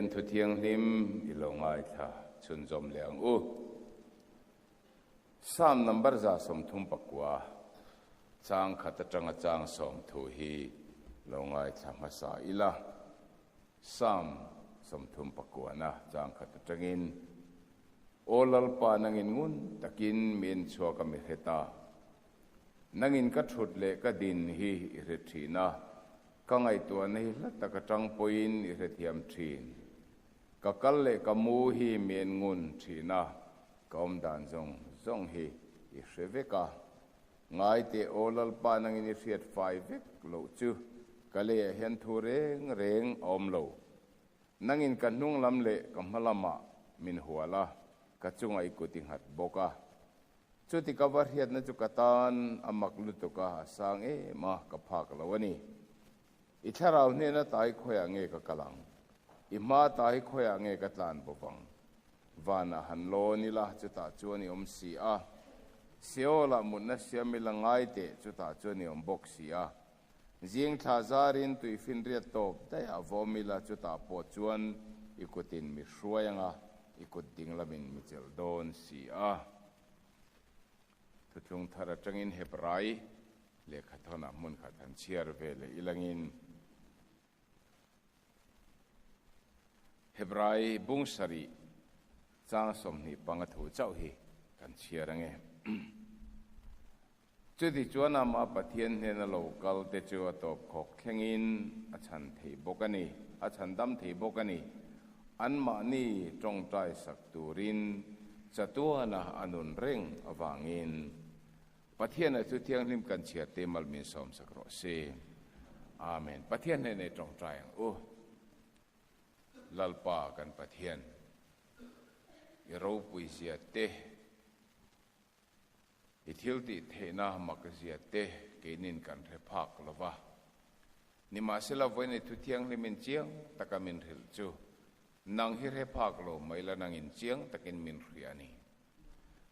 Pathian thu thianghlim i lo ngaithla chhunzawm leh ang u. Psalm number 139, chang khat atanga chang sawm thu hi lo ngaithla hmasa ila. Psalm 39-na chang khat atangin, Aw Lalpa nangin ngun takin mi en chhuak a mi hre ta. Nangin ka thut leh ka din hi i hre thin a, ka ngaihtuahna hi hla tak atang pawhin i hrethiam thin. Ka kal leh ka mu hi mi en ngun thin a, ka awm dan zawng zawng hi i hre vek a. Ngai teh aw Lalpa nangin i hriat fai vek loh chu ka leiah hian thu reng reng a awm lo. Nangin ka hnung lam leh ka hma lamah min hual a, ka chungah i kut i nghat bawk a. Chuti ka va hriatna chu ka tan a mak lutuk a, a sang em a, ka phak lo a ni. I thlarau hnena tai khawiah nge ka kal ang? I hma tai khawiah nge ka tlan bawk ang? Vanah han lawn ila, chutah chuan i awm si a. Seol-ah mutna siam ila ngai teh, chutah chuan i awm bawk si a. Zing thla zarin tuifinriat tawp daih a vawm ila, chutah pawh chuan i kutin mi hruai anga, i kut ding lamin mi chelh dawn si a. Thuthlung thar atangin Hebrai lehkhathawnah hmun khat han chhiar ve leh ilangin Hebrai bung sarih chang 25 thu chauh hi kan chhiar ange. Chuti chuan amah Pathian hnena lo kal te chu a tawp khawk thlengin a chhan thei bawk a ni, a chhan dam thei bawk a ni. Anmahni tawngtai sak turin chatuana a nun reng avangin Pathian-a chu thianghlim kan chhiar te mal min sawm sak rawh se. Amen. Pathian hnenah i tawngtai ang u. Lalpa kan Pathian, i ropui zia te, I thil tih theihna mak zia te keinin kan hre phak lo va. Nimahsela vawiin i thu thianghlimin chiang taka min hrilh chu nang hi hre phak lo mai la nangin chiang takin min hria a ni.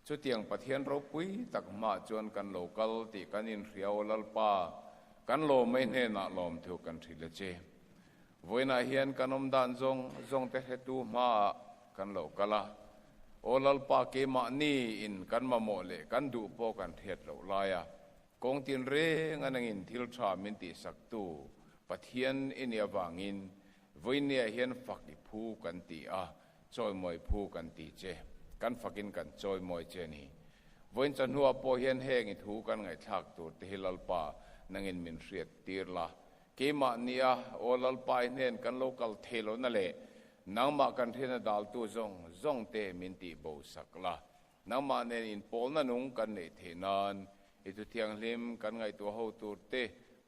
Chutiang Pathian ropui tak hmaah chuan kan lo kal tih kan inhria aw Lalpa, kan lawmei hnenah lawmthu kan hrilh a che. Vawiinah hian kan awm dan zawng zawng te hretu hmaah kan lo kal a, Aw Lalpa keimahni in kan mamawh leh kan duh pawh kan hriat loh lai a, kawng tin reng a nangin thil tha min tihsaktu Pathian i nih avangin vawiinniah hian fak i phu kan ti a, chawimawi phu kan ti che, kan fakin kan chawimawi che a ni. Vawiin chawhnuah pawh hian heng i thu kan ngaihthlak tur te hi Lalpa nangin min hriat tir la, Keimah nia aw Lalpa i hnen kan lo kal thei lohna leh nangmah kan hriatna daltu zawng zawng te min tih bo sak la. Nangmah nen inpawlna nung kan neih theih nan i thu thianghlim kan ngaihtuah ho tur te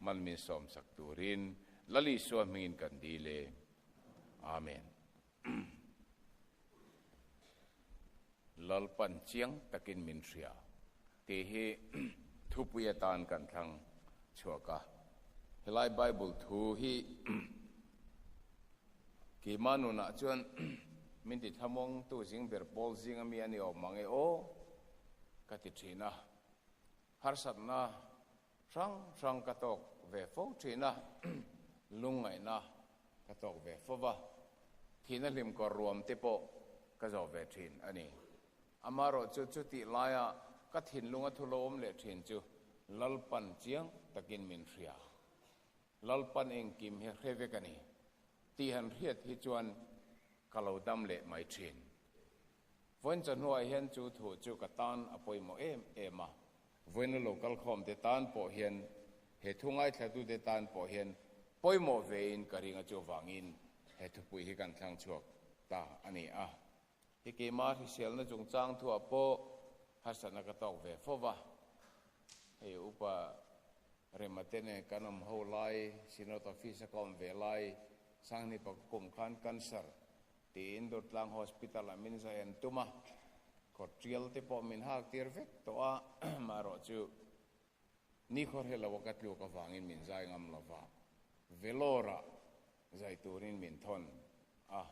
man min sawm sak turin Lal Isua hmingin kan dil e. Amen. Lalpan chiang takin min hria tih hi thupui atan kan thlang chhuak a. Helai Bible thu hi keimah nunah chuan min ti thlamuangtu zing ber pawl zing ami a ni awm mang e aw ka ti thin a. Harsatna hrang hrang ka tawk ve fo thin a, lungngaihna ka tawk ve fo va, thihna hlim kawr ruam te pawh ka zawh ve thin a ni. Amaherawhchu chutih laia ka thinlunga thu lo awm leh thin chu Lalpan chiang takin min hria. Lalpan engkim hi hre vek a ni tih han hriat hi chuan ka lo dam leh mai thin. Vawiin chawhnuah hian chu thu chu ka tan a pawimawh em em a. Vawiina lo kalkhawm te tan pawh hian, he thu ngaithlatute tan pawh hian pawimawh vein ka ring a chuvangin he thupui hi kan thlang chhuak ta a ni a. Hi keimah hriselna chungchang thuah pawh harsatna ka tawk ve fo va. Hei upa Rema te nen kan awm ho lai, Synod Office a ka awm ve lai, Sanghnipa ka kum khan cancer tiin Durtlang Hospital ah min zai an tum a, kawr tial te pawh min hak tir vek tawh a, amaherawhchu nikhawr he lo a ka tluk avangin min zai ngam lo va, Vellore ah zai turin min thawn a,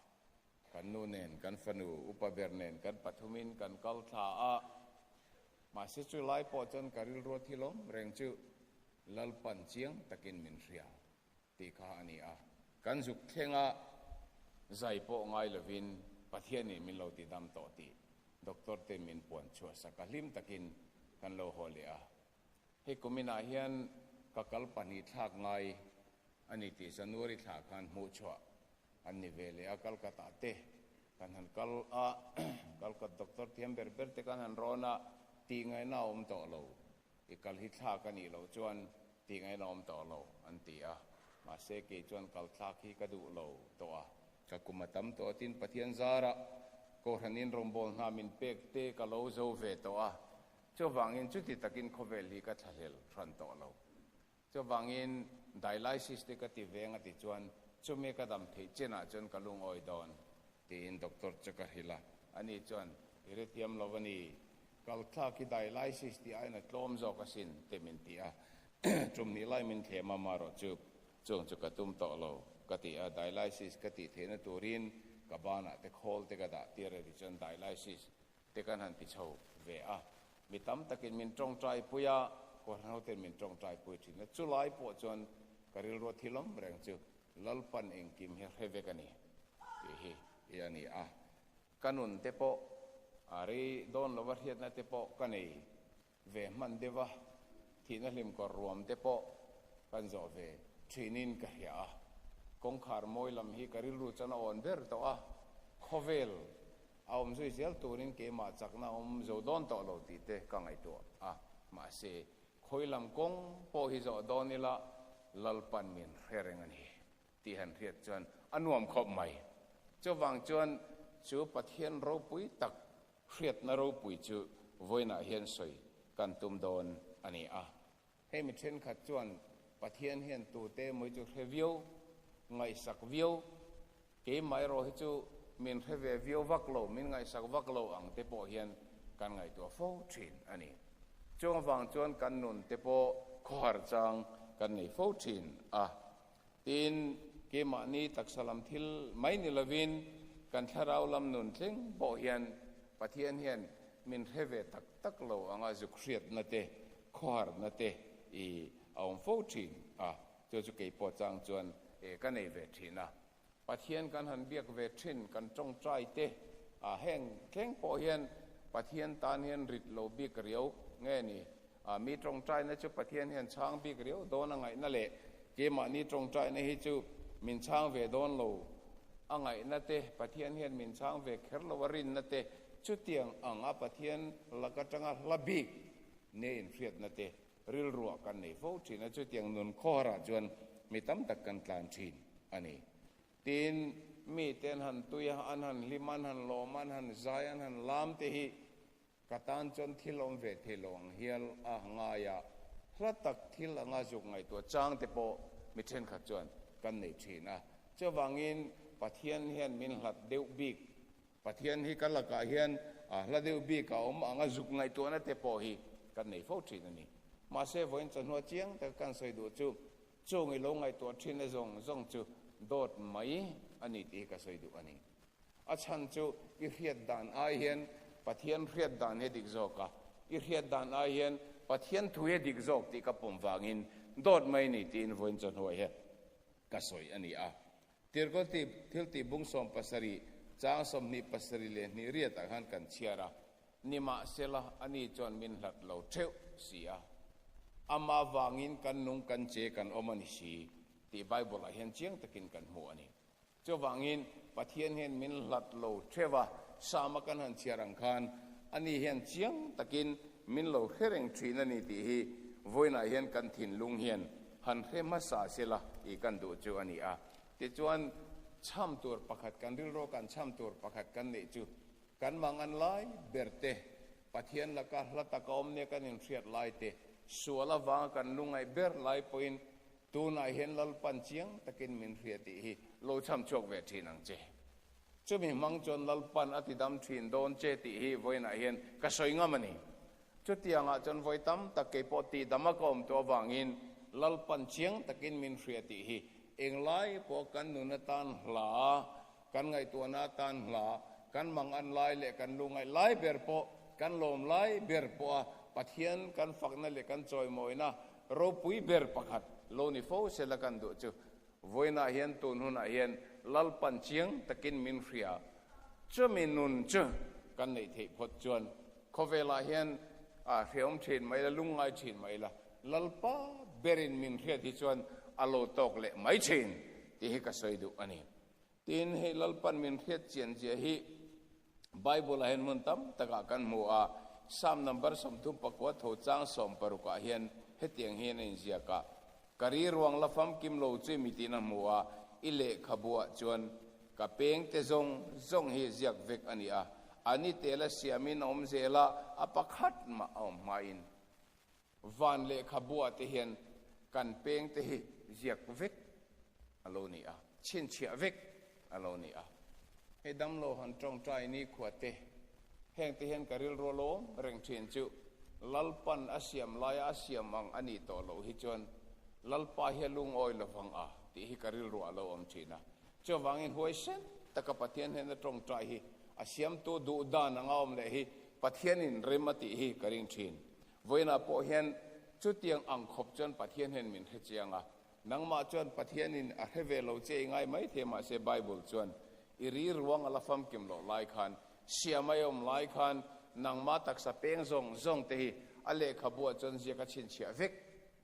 kan nu nen kan fanu upa ber nen kan pathumin kan kal thla a, mahse chu lai pawh chuan ka rilru a thilawm reng chu Lalpan chiang takin min hria. Tih kha a ni a. Kan zuk thleng a, Zai pawh ngai lovin Pathianin min lo tidam tawh tih doctor ten min puan chhuah sak a, hlim takin kan lo haw leh a. Hei kuminah hian ka kal pahnih thlak ngai a ni tih January thla khan hmuh chhuah an ni ve leh a, Calcutta te kan han kal a, Calcutta doctor thiam ber ber te kan han rawn a, tih ngaihna a awm tawh lo, i kal hi thlak a nih loh chuan tih ngaihna a awm tawh lo an ti a, mahse kei chuan kal thlak hi ka duh lo tawh a, ka kum a tam tawh tin Pathian zarah Kohhranin rawngbâwl hna min pek te ka lo zo ve tawh a, chuvangin chuti takin khawvel hi ka thlahlel hran tawh lo. Chuvangin dialysis te ka ti veng a ti chuan chumi ka dam theih chenah chuan ka lungawi dawn tiin doctor chu ka hrilh a, ani chuan i hrethiam lo a ni, kal thlak hi dialysis tih aiin a tlawm zawk asin te min ti a, tum hnih lai min thlem a marawh chu chung chu ka tum tawh lo ka ti a, dialysis ka tih theihna turin ka banah te khawl te ka dah tir a ti chuan dialysis te kan han ti chho ve a, mi tam takin min tawngtai pui a, Kohhran hoten min tawngtai pui thin a, chulai pawh chuan ka rilru thil awm reng chu Lalpan engkim hi hre vek a ni tih hi i a ni a, ka nun te pawh a rei dawn lova hriatna te pawh ka nei ve hman deuh a, thihna hlim kawr ruam te pawh kan zawh ve thinin ka hria a, kawngkhar mawi lam hi ka rilru chuan a awn ber tawh a, khawvel a awm zui zel turin keimah chakna a awm zo dawn tawh lo tih te ka ngaihtuah a, mahse khawi lam kawng pawh hi zawh dawn ila Lalpan min hre reng a ni tih han hriat chuan a nuam khawp mai. Chuvang chuan chu Pathian ropui tak Hriatna ropui chu vawiinah hian sawi kan tum dawn a ni a. Hei mi thenkhat chuan Pathian hian tute emaw hi chu hre viau, ngaihsak viau, keimah erawh hi chu min hre ve viau vak lo, min ngaihsak vak lo ang te pawh hian kan ngaihtuah fo thin a ni. Chung avang chuan kan nun te pawh khawhar chang kan nei fo thin a. Tin, keimahni taksa lam thil mai ni lovin kan thlarau lam nun thleng pawh hian Pathian hian min hre ve tak tak lo anga zuk hriatna te, khawharna te i a awm fo thin a, chu chu kei pawh chang chuan ka nei ve thin a. Pathian kan han biak ve thin, kan tawngtai te a heng thleng pawh hian Pathian tan hian rit lo bik riau nge ni? A mi tawngtaina chu Pathian hian chhang bik riau dawn a ngaihna leh keimahni tawngtaina hi chu min chhang ve dawn lo a ngaihna te, Pathian hian min chhang ve kher lo a rinna te, chutiang ang a Pathian lak atanga hla bik nia inhriatna te rilruah kan nei fo thin a, chutiang nun khawharah chuan mi tam tak kan tlan thin a ni. Tin, mite an han tui a, an han hlim a, an han lawm a, an han zai a, an han lam te hi Ka tan chuan thil awm ve thei lo ang hial a ngai a, hla tak thil anga zuk ngaihtuah chang te pawh mi thenkhat chuan kan nei thin a. Chuvangin Pathian hian min hlat deuh bik, Pathian hi ka lakah hian hla deuh bik a awm anga zuk ngaihtuahna te pawh hi kan nei fo thin a ni. Mahse vawiin chawhnuah chiang taka kan sawi duh chu chung i lo ngaihtuah thin a zawng zawng chu dawt mai a ni tih hi ka sawi duh a ni. A chhan chu i hriat dan ai hian Pathian hriat dan hi a dik zawk a, i hriat dan ai hian Pathian thu hi a dik zawk tih ka pawm vangin dawt mai ni tiin vawiin chawhnuai hi ka sawi a ni a. Tirkawl tih thil tih bung 70 chang 22 leh riatah khan kan chhiar a, nimahsela ani chuan min hlat lo theuh si a, amah vangin kan nung kan che kan awm a ni si tih Bible-ah hian chiang takin kan hmu a ni. Chuvangin, Pathian hian min hlat lo theuh a, Sama kan han chhiar ang khan, ani hian chiang takin min lo hre reng thin a ni tih hi vawiinah hian kan thinlung hian han hre hmasa sela tih kan duh chu a ni a. Tichuan, chham tur pakhat kan rilru kan chham tur pakhat kan neih chu kan mangan lai ber te, Pathian laka hla taka awm nia kan inhriat lai te, sual avanga kan lungaih ber lai pawhin Tunah hian Lalpan chiang takin min hria tih hi lo chham chhuak ve thin ang che. Chumi hmang chuan Lalpan a tidam thin dawn che tih hi vawiinah hian ka sawi ngam a ni. Chutiangah chuan vawi tam tak kei pawh tihdam a ka awm tawh avangin Lalpan chiang takin min hria tih hi englai pawh kan nun atan hla, kan ngaihtuahna atan hla, kan mang an lai leh kan lu ngaih lai ber pawh, kan lawm lai ber pawha Pathian kan fakna leh kan chawimawina Ropui ber pakhat lo ni fo sela kan duh chu vawiinah hian tun hunah hian Lalpan chiang takin min hria. Chumi nun chu kan neih theih phawt chuan khawvelah hian a hreawm thin mai la, lungngai thin mai la, Lalpa berin min hriat hi chuan a lo tawk leh mai thin tih hi ka sawi duh a ni. Tin, hei Lalpan min hriat chian zia hi Bible-ah hian hmun tam takah kan hmu a, Psalm number 34 tho chang 60 ah hian hetiang hian a inziak a, Ka ri ruang la famkim lo chu mi tiin a hmu a, i lehkhabuah chuan ka pengte zawng zawng hi ziak vek a ni a, a ni tel a siamin a awm zel a, a pakhat mah a awm hmain. Van lehkhabuah te hian kan pengte hi ziak vek a lo ni a, chhinchhiah vek a lo ni a. Hei damlo han tawngtai nikhua te, heng te hian ka rilru a lawm reng thin chu Lalpan a siam laia a siam ang a nih tawh loh hi chuan Lalpa hi a lungawi lovang a tih hi ka rilruah a lo awm thin a. Chuvangin huaisen taka Pathian hnena tawngtai hi a siamtu duh dan anga awm leh hi Pathianin rem a tih hi ka ring thin. Vawiinah pawh hian chutiang ang khawp chuan Pathian hian min hre chiang a. Nangmah chuan Pathianin a hre ve lo che i ngai mai thei mahse Bible chuan i ri ruang a la famkim loh lai khan, siam a i awm lai khan nangmah taksa peng zawng zawng te hi a lehkhabuah chuan ziak a chhinchhiah vek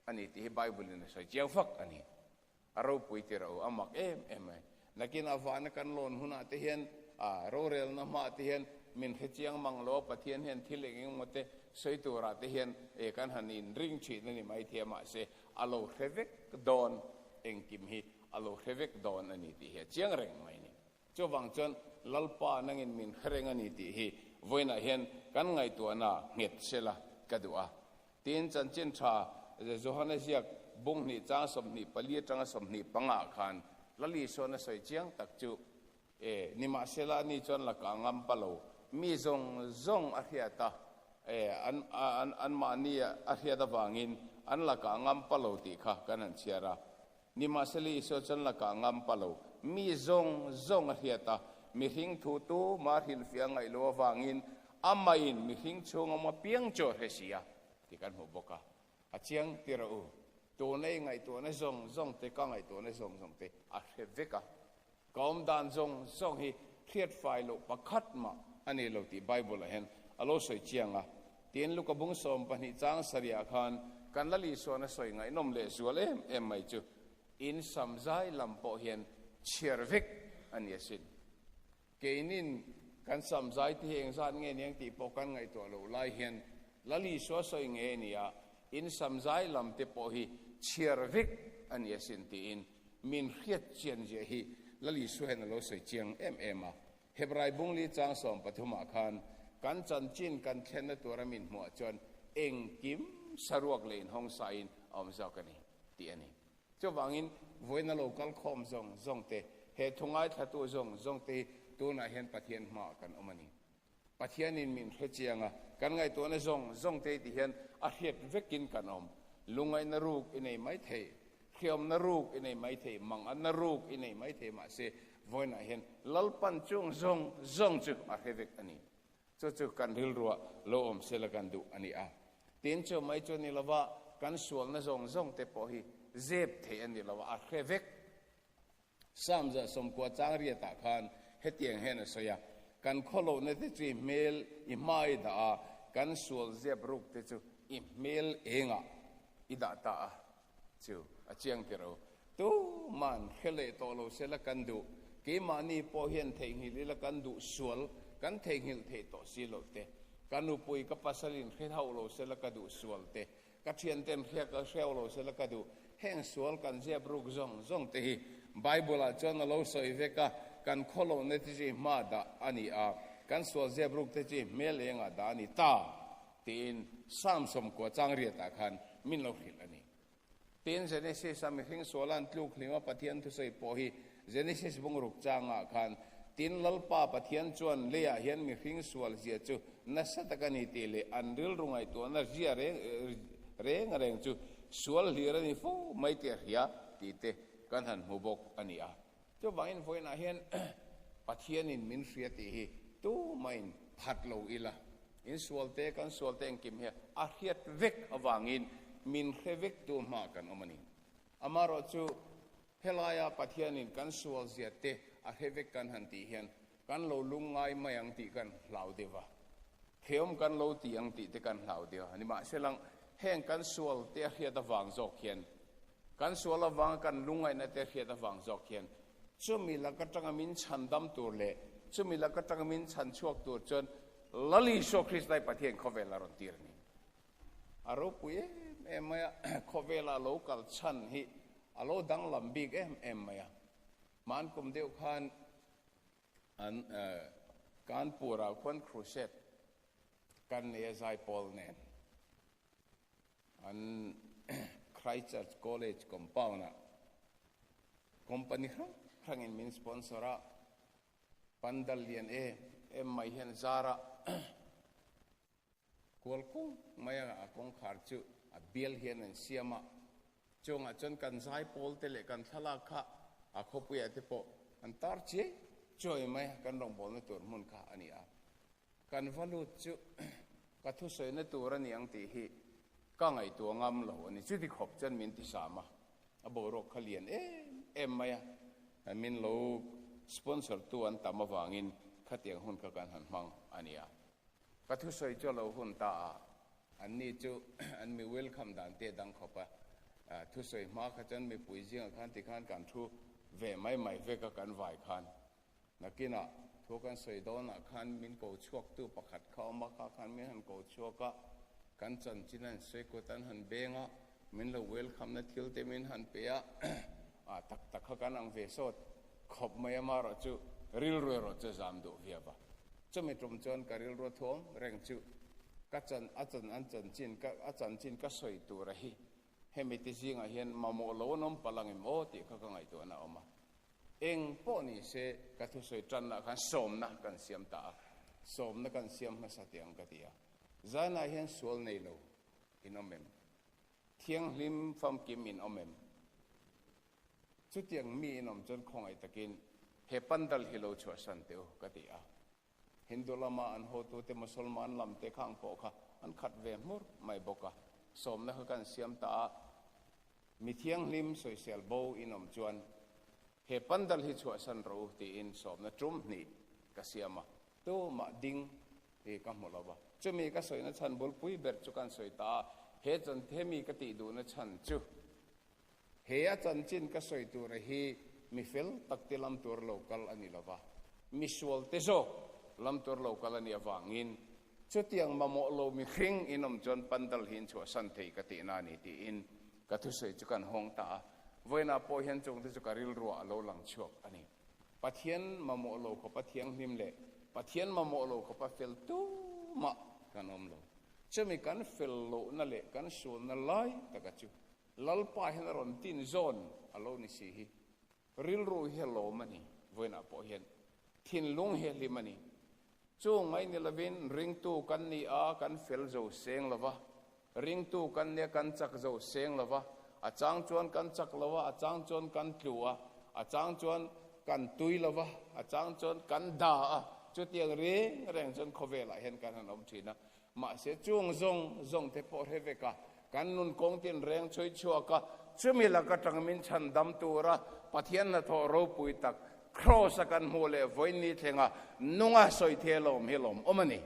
a ni tih hi Bible in a sawi chiang fak a ni. A ropui ti ro, a mak em em mai. Nakin a vana kan lawn hunah te hian, a rorelna hmaah te hian min hre chiang mang lo a, Pathian hian thil eng eng te sawi turah te hian e kan han inring thin a ni mai thei a, mahse a lo hre vek dawn, engkim hi a lo hre vek dawn a ni tih hi a chiang reng mai a ni. Chuvang chuan Lalpa nangin min hre reng a ni tih hi vawiinah hian kan ngaihtuahna nghet sela ka duh a. Tin, chanchin tha Johana ziak bung hnih chang 24 atanga 25 ah khan Lali sawn a sawi chiang tak chu, E, nimahsela ani chuan lakah ngam pa lo, mi zawng zawng a hriat a, e, an, an, anmahni a hriat avangin an lakah ngam pa lo tih kha kan han chhiar a. Nimahsela Isua chuan lakah ngam pa lo, mi zawng zawng a hriat a, mihring thu tu mah hrilhfiah ngaih lo avangin amahin mihring chhung awm apiang chu a hre si a tih kan hmuh bawk a. A chiang ti rawh u, tuna i ngaihtuahna zawng zawng te, ka ngaihtuahna zawng zawng te a hre vek a. Ka awm dan zawng zawng hi hriat fai loh pakhat mah a ni lo tih Bible-ah hian a lo sawi chiang a. Tin, Luka bung 12 chang sarihah khan kan Lal Isuan a sawi ngaihnawm leh zual em em mai chu in sam zai lam pawh hian chhiar vek a ni asin. Keinin kan sam zai te hi engzat nge niang tih pawh kan ngaihtuah loh lai hian Lal Isua sawi nge a ni a, in sam zai lam te pawh hi chhiar vek a ni asin tiin Min hriat chian ziah hi Lal Isua hian a lo sawi chiang em em a. Hebrai bungli chang 13 ah khan kan chanchin kan thlenna tura min hmuah chuan engkim saruak leh inhawng sain a awm zawk a ni tih a ni. Chuvangin vawiin a lo kal khawm zawng zawng te, he thu ngaithlatu zawng zawng te hi tunah hian Pathian hmaah kan awm a ni. Pathianin min hre chiang a, kan ngaihtuahna zawng zawng te ti hian a hriat vekin kan awm. Lungngaihna ruk i nei mai thei, hriamna ruk i nei mai thei, manganna ruk i nei mai thei mahse vawiinah hian Lalpan chung zawng zawng chu a hre vek a ni. Chu chu kan rilruah lo awm sela kan duh a ni a. Tin chu mai chu ni lova kan sualna zawng zawng te pawh hi zep theih a ni lova a hre vek. Psalm 90 chang riatah khan hetiang hian a sawi a, Kan khawlohna te chu i hmel i hma i dah a, kan sual zep ruk te chu i hmel engah i dah ta a, chu a chiang ti ro. Tuman hre leh tawh lo sela kan duh, keimahni pawh hian theihnghilh ila kan duh sual, kan theihnghilh theih tawh si lo te, ka nupui ka pasalin hre hauh lo sela ka duh sual te, Ka thianten hriak a hreu lo sela ka duh. Heng sual kan zep ruk zawng zawng te hi Bible ah chuan a lo sawi vek a, kan khawlohna te chu i hma dah a ni a, kan sual zep ruk te chu i hmel engah dah a ni ta tiin Psalm 90 chang riatah khan min lo hrilh a ni. Tin, Genesis a mihring suala an tluk hlim a Pathian thusawi pawh hi Genesis bungruk changah khan Tin, Lalpa Pathian chuan leiah hian mihring sual zia chu nasa tak a ni tih leh an rilru ngaihtuahna zia reng reng reng chu sual hlir a ni fo mai tih a hria tih te kan han hmu bawk a ni a. Chuvangin vawiinah hian Pathianin min hria tih hi tumahin phat lo ila, in sualte kan sualte engkim hi a hriat vek avangin min hre vek tu hmaah kan awm a ni. Amaherawhchu. Helaia Pathianin kan sual zia te a hre vek kan han tih hian kan lo lungngai mai ang tih kan hlau deuh a, theawm kan lo ti ang tih te kan hlau deuh a. Nimahselang, heng kan sual te a hriat avang zawk hian, kan sual avanga kan lungngaihna te a hriat avang zawk hian chumi lak atanga min chhandam tur leh chumi lak atanga min chhanchhuak tur chuan Lal Isua Kristai Pathian khawvel a rawn tir a ni. A ropui em em mai a, khawvela lo kal chhan hi a lo danglam bik em em mai a. Hman kum deuh khan an Kanpur-ah khuan crusade kan nei a zaipawl nen an Christchurch College compound-ah company hrang hrangin min sponsor a, pandal lian em em mai hian zarah Kual kung mai a, a kawngkhar chu a bial hian an siam a, chungah chuan kan zaipawl te leh kan thlalak kha a khawpuiah te pawh an tar chiai chuai mai a, kan rawngbawlna tur hmun kha a ni a. Kan va lut chu ka thusawina tur a ni ang tih hi ka ngaihtuah ngam lo a ni. Chuti khawp chuan min ti sam a, a boruak kha lian em em mai a, min lo sponsor tu an tam avangin khatiang hun kha kan han hmang a ni a. Ka thusawi chu a lo hun ta a, anni chu an mi welcome dan te dang khawp a, thusawi hma kha chuan mipui zingah khan tikhan kan thu ve mai mai vek a kan vai khan. Nakinah thu kan sawi dawnah khan min ko chhuaktu pakhat kha awm a, kha khan min han ko chhuak a, kan chanchin an sawi kut an han beng a, min lo welcome na thil te min han pe a, ah tak tak kha kan ang ve sawt khawp mai a, marawh chu rilru erawh chu zam duh viau va. Chumi tum chuan ka rilru thuam reng chu ka chan a chan an chanchin ka a chanchin ka sawi tur a hi hemi te zingah hian mamawh lo an awm palh ang em aw tih kha ka ngaihtuahna a awm a. Eng pawh ni se ka thusawi tanna khan sawmna kan siam ta a, sawmna kan siam hmasa teh ang ka ti a. Zanah hian sual nei lo in awm em? Thianghlim famkim in awm em? Chutiang mi in awm chuan khawngaih takin he pandal hi lo chhuahsan teh u ka ti a. Hindu lama an hotute Musalman lam te khang pawh kha an khat ve hmur mai bawk a. Sawmna kha kan siam ta a, mi thianghlim sawisel bo in awm chuan he pandal hi chhuahsan rawh u tiin sawmna tum hnih ka siam a. Tumah ding hi ka hmu lo va. Chumi ka sawina chhan bulpui ber chu kan sawi ta a, he chan hemi ka tih duhna chhan chu He a chanchin ka sawi tura hi mi fel tak te lam tur lo kal a ni lo va, mi sual te zawk lam tur lo kal a nih avangin chutiang mamawh lo mihring in awm chuan pandal hi in chhuahsan thei ka tihna a ni tiin ka thusawi chu kan hawng ta a. Vawiinah pawh hian chungte chu ka rilruah a lo lang chhuak a ni. Pathian mamawh lo khawpa thianghlim leh Pathian mamawh lo khawpa fel tumah kan awm lo. Chumi kan fel lohna leh kan sualna lai taka chu Lalpa hian a rawn tin zawn a lo ni si hi. Rilru hi a lawm a ni, vawiinah pawh hian thinlung hi a hlim a ni. Chung mai ni lovin ringtu kan ni a, kan fel zo seng lo va, ringtu kan nia kan chak zo seng lo va, a chang chuan kan chak lo a, a chang chuan kan tlu a, a chang chuan kan tui lo va, a chang chuan kan da a, chutiang reng reng chuan khawvelah hian kan han awm thin a. Mahse, chung zawng zawng te pawh hre vek a, kan nun kawng tin reng chhui chhuak a, chumi laka tang min chhan dam tura Pathian hnathawh ropui tak Kraws a kan hmuh leh vawiin ni thlenga nunga sawi thei alawm hi lawm awm a ni.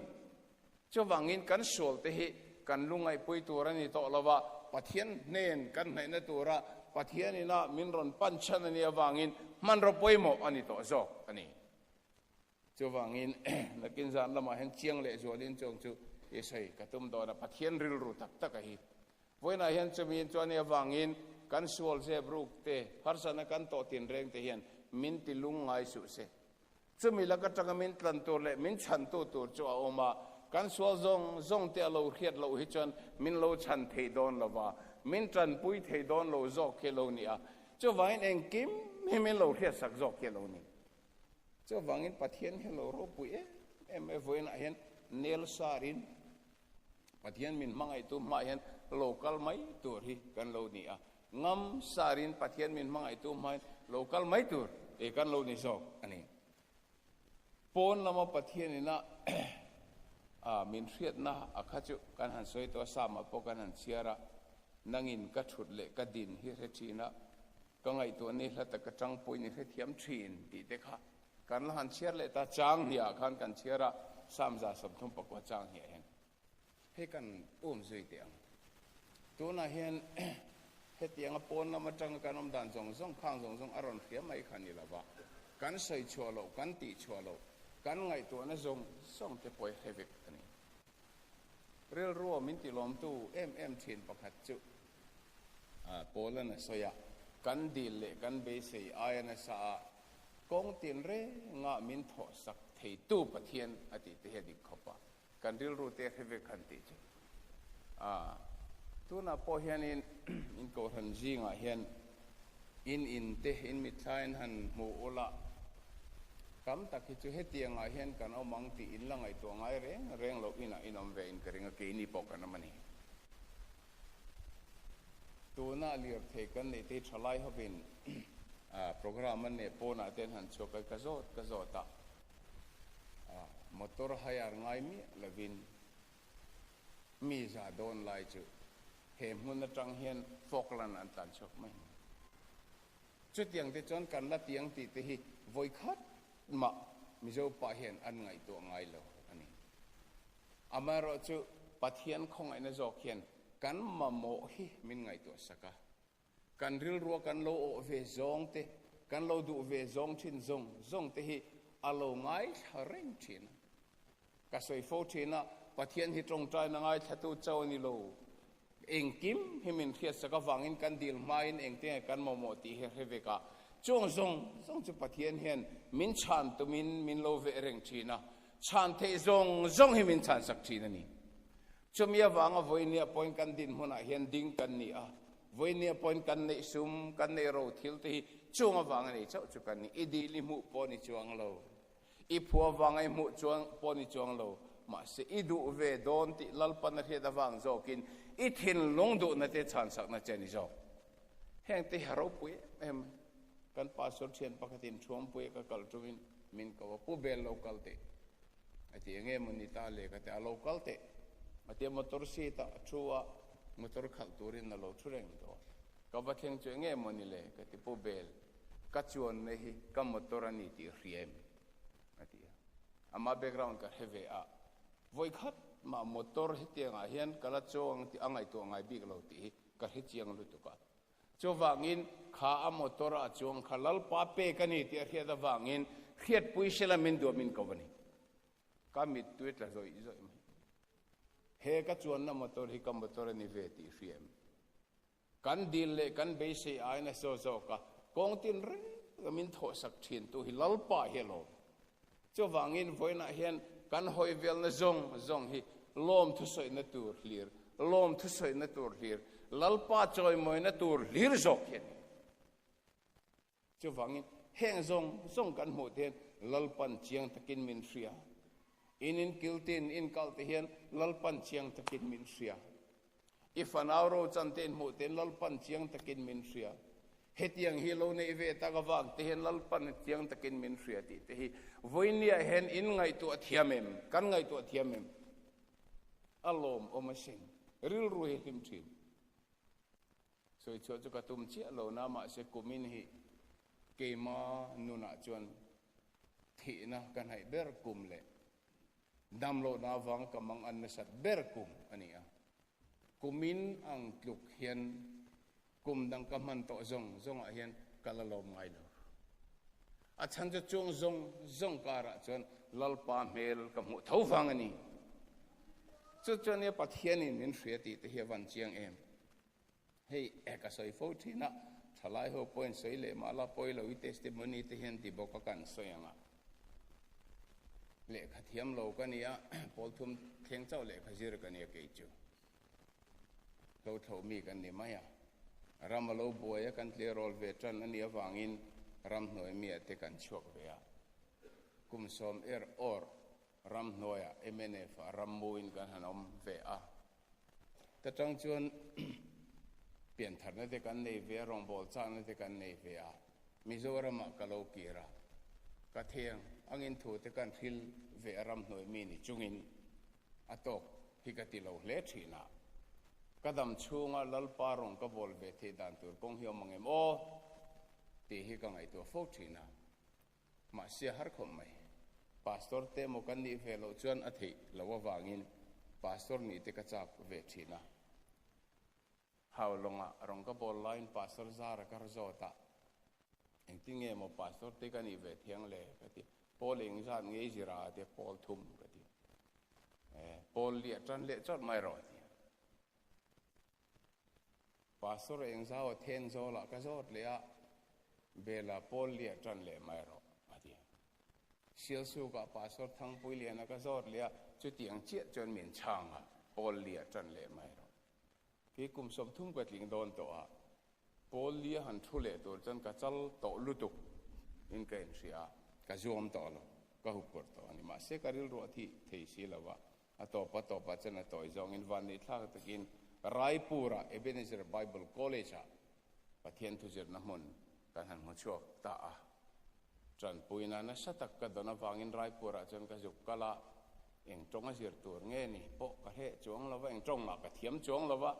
Chuvangin kan sual te hi kan lungaihpui tur a ni tawh lo va, Pathian hnen kan hnaihna tura Pathian ina min rawn pan chhan a nih avangin hmanraw pawimawh a ni tawh zawk a ni. Chuvangin, nakin zan lamah hian chiang leh zualin chuang chu i sawi ka tum dawn a, Pathian rilru tak tak a hi. Vawiinah hian chumi chuan i avangin kan sual zep ruk te, harsatna kan tawh tinreng te hian min ti lung ngai suh se. Chumi lak atanga min tlan tur leh min chhantu tur chu a awm a, kan sual zawng zawng te a lo hriat loh hi chuan min lo chhan thei dawn lo va, min tanpui thei dawn lo zawk hi a lo ni a. Chuvangin engkim hi min lo hriatsak zawk hi a lo ni. Chuvangin Pathian hi lo ropui em em e, vawiinah hian nel sarin Pathian min hmangaihtu hmaah hian lo kal mai tur hi kan lo ni a, ngam sarin Pathian min hmangaihtu hmaah hian lo kal mai tur hi kan lo ni zawk a ni. Pawn lama Pathian ina min hriatna a kha chu kan han sawi tawh a, Psalm-ah pawh kan han chhiar a, Nangin ka thut leh ka din hi hre thin a. Ka ngaihtuah ni hla tak atang pawhin i hrethiam thin tih te kha kan la han chhiar leh ta. Chang hniah khan kan chhiar a, Psalm 139 chang hniah hian hei kan um zui teh ang. Tunah hian hetianga pawn lam atanga kan awm dan zawng zawng khang zawng zawng a rawn hria mai kha ni lova, kan sawi chhuah loh, kan tih chhuah loh, kan ngaihtuahna zawng zawng te pawh hi hre vek a ni. Rilrua min tilawmtu em em thin pakhat chu Paul-a'n a sawi a, Kan dil leh kan beisei aia nasa a, kawng tin rengah min thawhsak theitu Pathian a tih te hi a dik khawp a, kan rilru te hre vek han tih chu. Tunah pawh hianin in kohhran zingah hian In in te in mithlain han hmu ula, tam tak hi chu hetiangah hian kan awm ang tih in la ngaihtuah ngai reng reng loh inah in awm ve in ka ring a, keini pawh kan awm a ni. Tuna lirthei kan neih te hi thalai hovin programme an neih pawnah te an han chhuak a, ka zawt ka zawt a, motor hire ngai miah lovin Mi za dawn lai chu he hmun atang hian Falkland an tlan chhuak mai mai. Chutiang te chuan kan la tiang tih te hi vawi khat mah Mizo pa hian an ngaihtuah ngai lo a ni. Amaherawhchu Pathian khawngaihna zawk hian kan mamawh hi min ngaihtuah sak a. Kan rilrua kan lo awh ve zawng te, kan lo duh ve zawng thin zawng zawng te hi a lo ngaithla reng thin a. Ka sawi fo thin a, Pathian hi tawngtaina ngaithlatu chauh a ni lo. Engkim hi min hriatsak avangin kan dil hmain engtenge kan mamawh tih hi a hre vek a. Chuang zawng zawng chu Pathian hian min chhan tumin min lo veh reng thin a, chhan theih zawng zawng hi min chhansak thin a ni. Chumi avanga vawinia pawhin kan dinhmunah hian ding kan ni a, vawinia pawhin kan neih sum, kan neih ro thil te hi chung avanga nei chauh chu kan ni. I dil i hmuh pawh ni chuang lo, i phu avanga i hmuh chuang pawh ni chuang lo, mahse i duh ve dawn tih Lalpan a hriat avang zawkin i thinlung duhna te chhansakna che a ni zawk. Heng te hi a ropui em em mai. Kan pastor thian pakhatin Thuampuia ka kal tumin min ko a, Pu Bel lo kal teh. A ti enge maw ni ta le ka ti a lo kal teh a ti a motor seat ah a thu a motor khalh turin a lo thu reng tawh a ka va thleng chu enge maw ni le ka ti pu bel ka chuanna hi ka motor a ni tih hria em a ti a ama background ka hre ve a vawi khat mah motor hetiangah hian ka la chuang ang tih a ngaihtuah ngai bik lo tih hi ka hre chiang lutuk a. Chuvangin, kha a motor a chuang kha Lalpa pek a ni tih a hriat avangin hriatpui sela min duah min ko a ni. Ka mittui tla zawih zawih mai. He ka chuanna motor hi ka motor a ni ve tih hria em? Kan dil leh kan beisei aiin a saw zawk a, kawng tin reng a min thawhsak thintu hi Lalpa hi a lawm. Chuvangin vawiinah hian kan hawi velna zawng zawng hi lawm thusawina tur hlir, lawm thusawina tur hlir, Lalpa chawimawina tur hlir zawk hi a ni. Chuvangin heng zawng zawng kan hmuh te hian Lalpan chiang takin min hria. In inkiltin inkal te hian Lalpan chiang takin min hria. I fanau rochan te inhmuh tein Lalpan chiang takin min hria. Hetiang hi lo neih ve tak avang te hian Lalpan chiang takin min hria tih te hi vawinia hian in ngaihtuah thiam em? Kan ngaihtuah thiam em? A lawmawm asin. Rilru hi hlim thin. Sawi chhuah chu ka tum chiah lo na mahse kumin hi keima nunah chuan thihna ka hnaih ber kum leh Damlohna avang ka mang an nasat ber kum a ni a. Kumin ang tluk hian kum dang ka hman tawh zawng zawngah hian ka la lawm ngai lo. A chhan chu chuang zawng zawng karah chuan Lalpa hmel ka hmuh tho vang a ni. Chu chuan nia Pathianin min hria tih te hi a van chiang em. Hei ka sawi fo thin a, thalai ho pawhin sawi leh mah la pawi lo i testimony te hian ti bawk a kan sawi ang a. Lehkha thiam lo ka nia, pawl thum thleng chauh lehkha zir ka nia kei chu. Hlo thlo mi kan ni mai a. Ram a lo buai a kan tleirawl ve tan a nih avangin ramhnuai mi ah te kan chhuak ve a. Kum sawm er awr Ramhnuaiah mnf ah rammuin kan han awm ve a, ta tang chuan piantharna te kan nei ve a, rawngbâwl châkna te kan nei ve a, Mizoramah ka lo kir a, ka theng angin thu te kan hril ve a ramhnuai mi ni chungin a tawk hi ka ti lo hle thin a, ka dam chhunga Lalpa rawng ka bawl ve theih dan tur kawng hi awm ang em aw? Tih hi ka ngaihtuah fo thin a. Mahse a har khawp mai. Pastor te emaw kan nih ve loh chuan a theih loh avangin Pastor nih te ka chak ve thin a. Hau lawngah rawng ka bawl laiin Pastor zara ka rawt a, engtin nge maw Pastor te ka nih ve thiang le ka ti. Pawl eng zat nge i zir a tia pawl thum ka ti. Pawl liah tan leh chawt mai rawh a ti. Pastor eng zau a then zawlah ka zawt leh a, Bela pawl liah tan leh mai rawh a ti. Sialsukah Pastor Thangpuiliana ka zawt leh a, chutiang chiah chuan min chhang a, pawl liah tan leh mai rawh. Kei kum 30 ka tling dawn tawh a, pawl lia han thu leh tur chuan ka chal tawh lutuk in ka inhria a, ka zuam tawh lo, ka huphurh tawh a ni. Mahse ka rilruah thih thei si lo va, A tawp a tawpah chuan a tawi zawngin vanneihthlak takin Raipur-ah Ebenezer Bible College-ah Pathian thuzirna hmun kan han hmu chhuak ta a. Tanpuina nasa tak ka dawn avangin Raipur-ah chuan ka zuk kal a, eng tawng a zir tur nge ni pawh ka hreh chuang lo va, eng tawng mah ka thiam chuang lo va,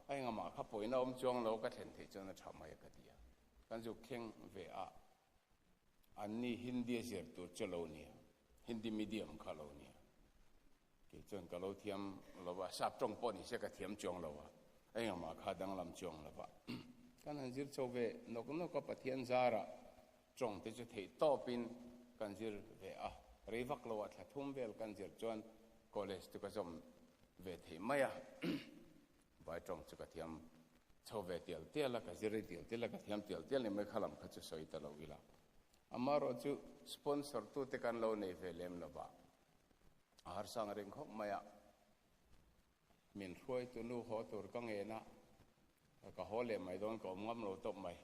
a engah kha pawina awm chuang lo ka thlen theih chuan a tha mai a ka ti a. Kan zuk thleng ve a, anni Hindi zir tur chu lo nia. Hindi medium kha lo nia. Kei chuan ka lo thiam lo va, sap tawng pawh ni se ka thiam chuang lo a, engah kha danglam chuang lo va. Kan han zir chho ve nawk nawk a, Pathian zarah tawng te chu theih tawpin kan zir ve a, rei vak lo ah thla thum vel kan zir chuan college chu ka zawm ve thei mai a. Vai tawng chu ka thiam chho ve tial tial a, ka zir rei tial tial a, ka thiam tial tial ni mai kha lam kha chu sawi ta lo ila. Amaherawh chu sponsor tute kan lo nei ve lem lo va, a harsang reng khawp mai a, min hruaitu nu haw tur ka ngen a, ka haw leh mai dawn ka awm ngam lo tawp mai.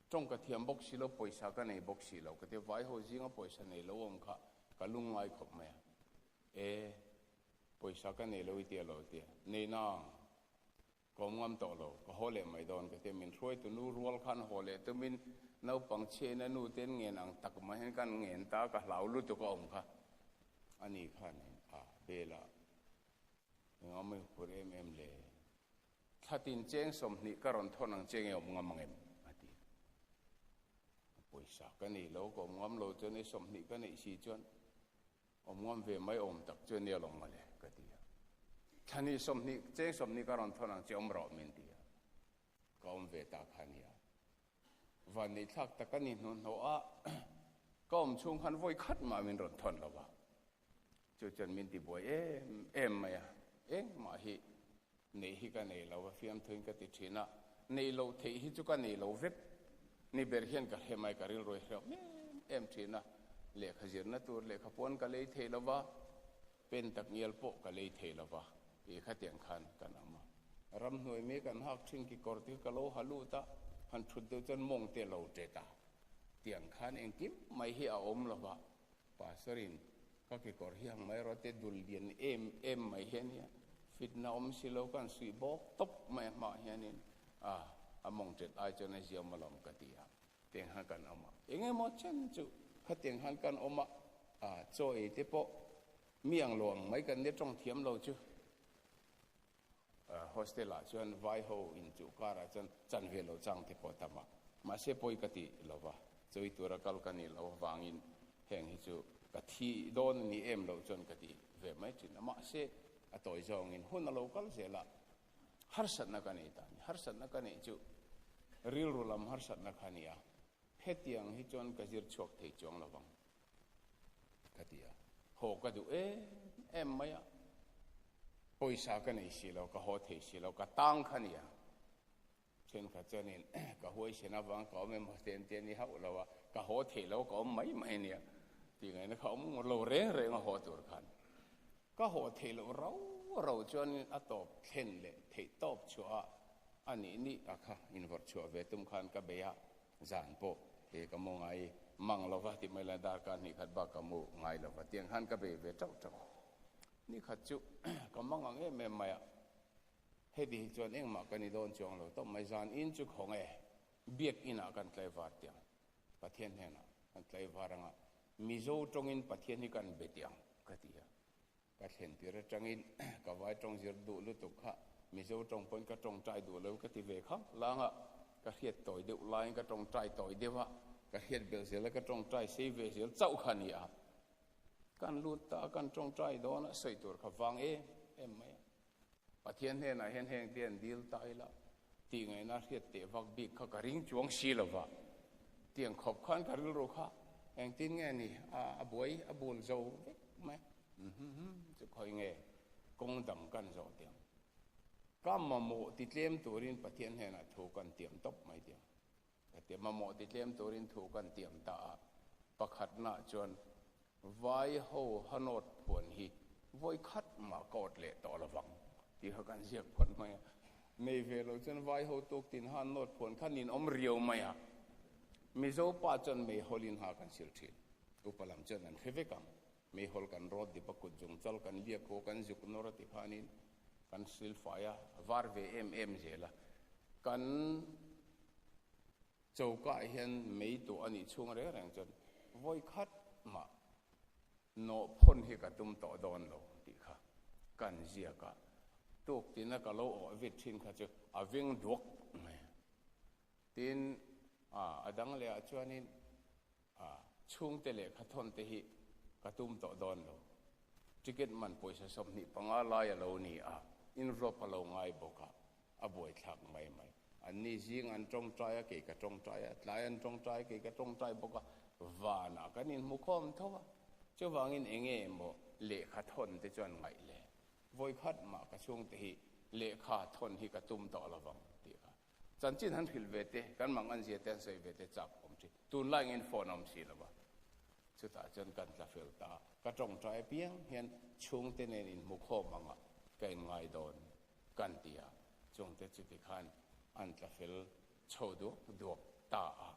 Tawng ka thiam bawk si lo, pawisa ka nei bawk si lo, ka ti vai ho zinga pawisa nei lo awm kha ka lungngai khawp mai a. E, pawisa ka nei lo i tia lo tia, nei nang. Ka awm ngam tawh lo, ka haw leh mai dawn ka ti a, min hruaitu nu rual khan haw leh tumin naupang chhiain a nu ten ngen ang tak mai hian kan ngen ta, ka hlau lutuk a awm kha a ni khan a bel a, engah mai phur em em le, thlatin cheng 20 ka rawn thawn ang che nge awm ngam ang em a ti a, pawisa ka nei lo, ka awm ngam lo chuan e 20 ka neih si chuan Awm ngam ve mai awm tak chu nia lawng mawle ka ti a. Thlani 20 cheng 20 ka rawn thawn ang che awm rawh min ti a. Ka awm ve ta kha nia. Vanneih thlak tak a ni hnuhnawh a, ka awm chhung khan vawi khat mah min rawn thawn lo va. Chu chuan min ti buai em em mai a, engmah hi neih hi ka nei lo a, fiamthuin ka ti thin a, neih loh theih hi chu ka nei lo vek ni ber hian ka hre mai, ka rilru hi hreuh em em thin a, lehkha zirna tur lehkha pawn ka lei thei lo va, pen tak ngial pawh ka lei thei lo va, tih khatiang khan kan awm a. Ramhnuai mi kan hak thin kekawr te ka lo ha lut a, han thut deuh chuan mawng te a lo tet a, tiang khan engkim mai hi a awm lo va, Pastor in ka kekawr hi ang mai rawh te dul lian em em mai hi ania, fitna awm si lo kan suih bawk tawp mai a hmaah hianin a a mawng tet ai chuan a ziam alawm ka ti a, tiang khan kan awm a, eng emaw chen chu khatiang khan kan awm a, a chaw ei te pawh mi ang lo ang mai kan nia tawng thiam lo chu hostel ah chuan vai ho in chuh kar ah chuan chan ve lo chang te pawh a tam a, mahse pawi ka ti lo va, chawi tura kal ka nih loh avangin heng hi chu ka thi dawn a ni em loh chuan ka ti ve mai thin a, mahse a tawi zawngin hun a lo kal zel a, harsatna ka nei ta a ni, harsatna ka neih chu rilru lam harsatna kha a ni a, hetiang hi chuan ka zir chhuak thei chuang lo vang. Ka ti a, haw ka duh em em mai a, pawisa ka nei si lo, ka haw thei si lo, ka tang kha nia. Thenkhat chuanin ka huaisen avang ka awm emaw te an ti a ni hauh lo a, ka haw thei lo, ka awm mai mai nia tih ngaihna kha awm lo reng reng a haw tur khan. Ka haw thei loh rau rau chuanin a tawp thlen leh theih tawp chhuah a, a nih nih a kha invawrh chhuah ve tum khan ka bei a, Zan pawh he ka mu ngai mang lo va ti mai la darkar hnih khat bak ka mu ngai lo va tiang khan ka bei ve tauh tauh. Ni khat chu ka mang ang em em mai a, heti hi chuan engmah ka ni dawn chuang lo tawp mai zan in chu khawng e, biak inah kan tlaivar tiang Pathian hnenah kan tlaivar anga Mizo tawngin Pathian hi kan be tiang ka ti a. Ka thlen tir atangin ka vai tawng zir duh lutuk kha Mizo tawng pawn ka tawngtai duh lo ka ti ve kha lang a. ka hriat tawi deuh laiin ka tawngtai tawi deuh a, ka hriat belh zel a, ka tawngtai sei ve zel chauh kha a ni a. Kan lut ta a, kan tawngtai dawn a, sawi tur kha vang em em mai a. Pathian hnenah hian heng te an dil ta ila tih ngaihna hriat teh vak bik kha ka ring chuang si lo va. Tiang khawp khan ka rilru kha engtin nge ni a buai a bul zo vek mai a. Chu khawi nge kawng dang kan zawh tiang. Ka mamawh ti tlem turin Pathian hnenah thu kan tiam tawp mai tiang. Ka ti mamawh ti tlem turin thu kan tiam ta a, pakhatnaah chuan vai ho hanawt phuan hi vawi khat mah ka awt leh tawh lovang tih kha kan ziak phawt mai a. Nei ve lo chuan vai ho tuk tin han nawt phuan kha nin awm riau mai a, Mizo pa chuan meihawlin ha kan sil thin. Upa lam chuan an hre vek ang. Meihawl kan rawt dip a, kut zung chal kan liak haw kan zuk nawr a ti khanin kan sil fai a, a var ve em em zel a. Kan choka ah hian mei tuah a nih chhung reng reng chuan vawi khat mah nawh phawn hi ka tum tawh dawn lo tih kha kan ziak a, tuk tina ka lo awh vit thin kha chu a veng duak mai a. Tin, a dang leh ah chuanin chhungte lehkha thawn te hi ka tum tawh dawn lo. Ticket man pawisa 25 lai a lo ni a, envelope a lo ngai bawk a. A buaithlak mai mai. Anni zing an tawngtai a, kei ka tawngtai a, tlai an tawngtai a, kei ka tawngtai bawk a, vanah kan inhmu khawm tho a. Chuvangin eng nge maw lehkha thawn te chuan ngaih le? Vawikhat mah ka chhungte hi lehkha thawn hi ka tum tawh lovang tih kha. Chanchin han hrilh ve te, kan mang an zia te han sawi ve te chak awm thin. Tunlai ngin phone a awm si lo va. Chutah chuan kan tla fel ta a, ka tawngtai apiang hian chhungte nen inhmu khawm angah ka inngai dawn. Kan ti a, chungte chuti khan an tla fel chho duak duak ta a.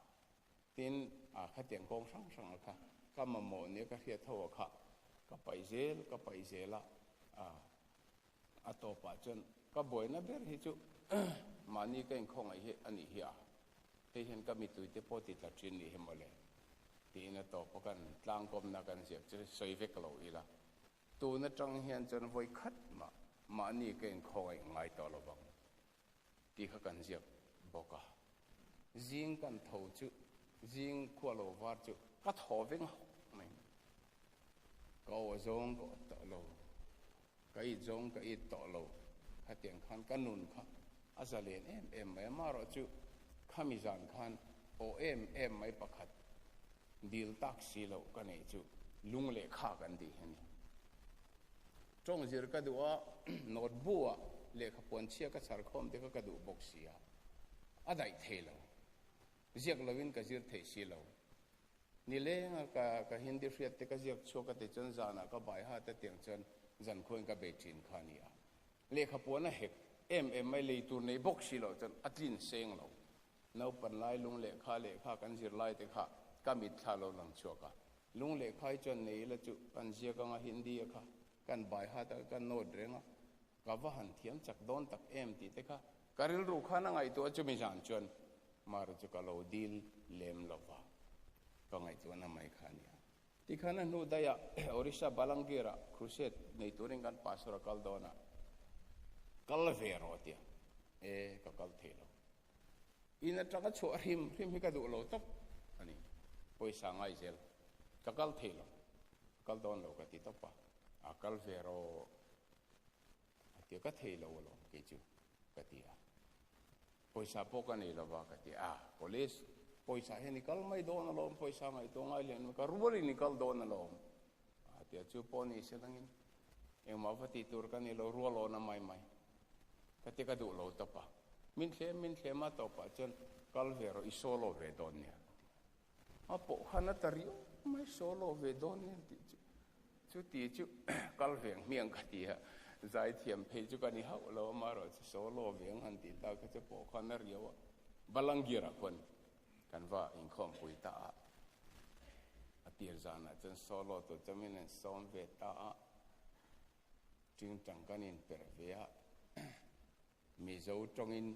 Tin, a khatiang kawng hrang hrang a kha ka mamawh nia ka hriat ho a kha ka paih zel ka paih zel a, a tawpah chuan ka buaina ber hi chu mahni ka inkhawngaih hi a nih hi a, hei hian ka mituite pawh ti tla thin nih hi mawle tiin a tawpa kan tlangkawmna kan ziak chu sawi vek lo ila. Tun atang hian chuan vawi khat mah mahni ka inkhawngaih ngai tawh lo vang tih kha kan ziak bawk a. Zing kan tho chu, zing khua lo var chu ka thaw veng hawk mai. Ka aw zawng ka awt tawh lo, ka it zawng ka it tawh lo. Khatiang khan ka nun kha a zalen em em mai a, marawh chu khami zan khan aw em em mai pakhat Dil tak si loh ka neih chu lung leh kha kan tih hi a ni. Tawng zir ka duh a, notebook ah lehkha puan chhia ka chhar khawm te kha ka duh bawk si a, a daih thei lo. Ziak lovin ka zir thei si lo. Nilenga ka ka Hindi hriat te ka ziak chhuak a ti chuan zanah ka bai hat a tiang chuan zankhuain ka bei thin kha a ni a. Lehkha puan a hek em em mai lei tur nei bawk si loh chuan a tlin seng lo. Naupan lai lung lehkha lehkha kan zir lai te kha ka mitthla lo lang chhuak a. Lung lehkha hi chuan nei ila chu kan ziak anga Hindi a kha kan bai hat a ka note reng a, ka va han thiam chak dawn tak em tih te kha ka rilru khan a ngaihtuah chumi zan chuan Mara chu ka lo dil lem lo va, ka ngaihtuahna mai kha a nia. Tikhan a hnu daih ah Orissa Balangir ah crusade nei turin kan pastor a kal dawn a, kal ve rawh a tia, e ka kal thei lo. In atanga chhuah hrim hrim hi ka duh lo tawp a ni. Pawisa ngai zel ka kal thei lo, kal dawn lo ka ti tawp a, a kal ve rawh a ti a, ka thei lo alawm kei chu ka ti a. Pawisa pawh ka nei lova ka ti a, police pawisa hian i kal mai dawn alawm, pawisa ngaihtuah ngai leh ka rualin i kal dawn alawm a ti a, chu pawh ni se dangin engmah va tih tur ka ni lo, rual awna mai mai ka ti ka duh lo tawp a, min thlem min thlem a tawpah chuan kal ve rawh i solo ve dawn nia a ti a, a pawh khan a ta riau mai solo ve dawn nia tih chu chuti chu kal veng hmiang ka ti a, zaithiam phei chu ka ni hauh lo amaherawhchu solo veng han tih tak kha chu pawh khan a riau a, Balangir ah khuan kan va inkhawmpui ta a, a tir zanah chuan solo tur chuan min han sawm ve ta a. Tingtang kan inperh ve a, Mizo tawngin